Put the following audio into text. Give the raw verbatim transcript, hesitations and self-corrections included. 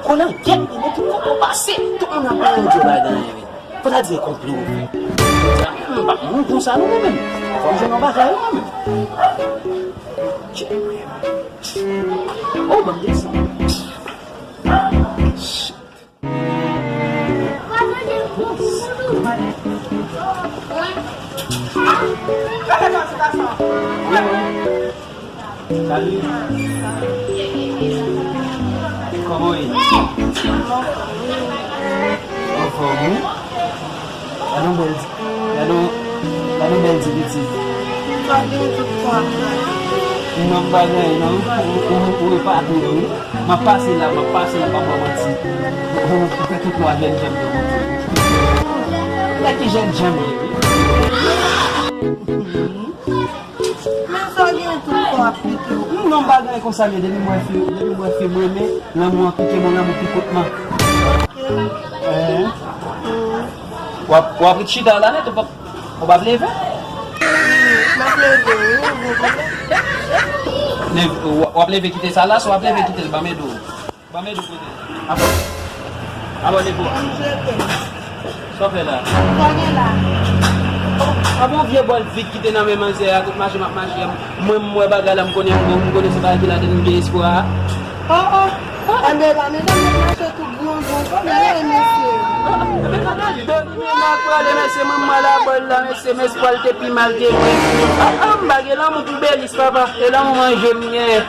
Kolangyèt, li met tout konplo pase. Tout moun ap manje bagay, wi. Fò ta di e konplo ou fè. M pa moun konsa non, mwen menm. Fò m jwenn yon bagay, mwen menm. Oh, ban m desann. Salut. Kòman w ye? Anfòm, wi. Gade yon bèl, gade yon, gade yon bèl ti pitit. Sa gen tout tan ap gade. Non, m pa gen, non. Ou, ou, ou epate, wi. M ap pase la, m ap pase la, pa ba w manti. Ou, ou fè tout lwa jèn janm nan monte. Ou fè ki jèn janm ye, wi. Men sa gen tout tan ap pete w. Non, m pa gen konsa, men depi m wè fi, depi m wè fi m renmen, lanmou an pike m, lanmou pi koutman. Enhen. W ap, w ap ret chita la nèt, ou p ap, ou p ap leve? M ap leve, wi, wi, wi. Leve, w, w ap leve kite sa la, si w ap leve kite l, ban m ede w. Ban m ede w poze l. Abò. Abò, leve w. Sa w fè la? Sa gen la? A bon, vye bòl vid ki te nan men manzè a, tout mache m ap mache a. Mwen, m wè bagay la, m konnen, m konnen se bagay ki ladan m gen espwa a. Oh, oh. Anben la, medam yo mache tou grangou. Kòman e, mesye? Doni men m ap prale, mesye, mwen, m al abò l la, mesye, m espwa l te pi mal ke mwen. Ah, ah, m pa gen lanmou pou Belis, papa. E lanmou manje m gen.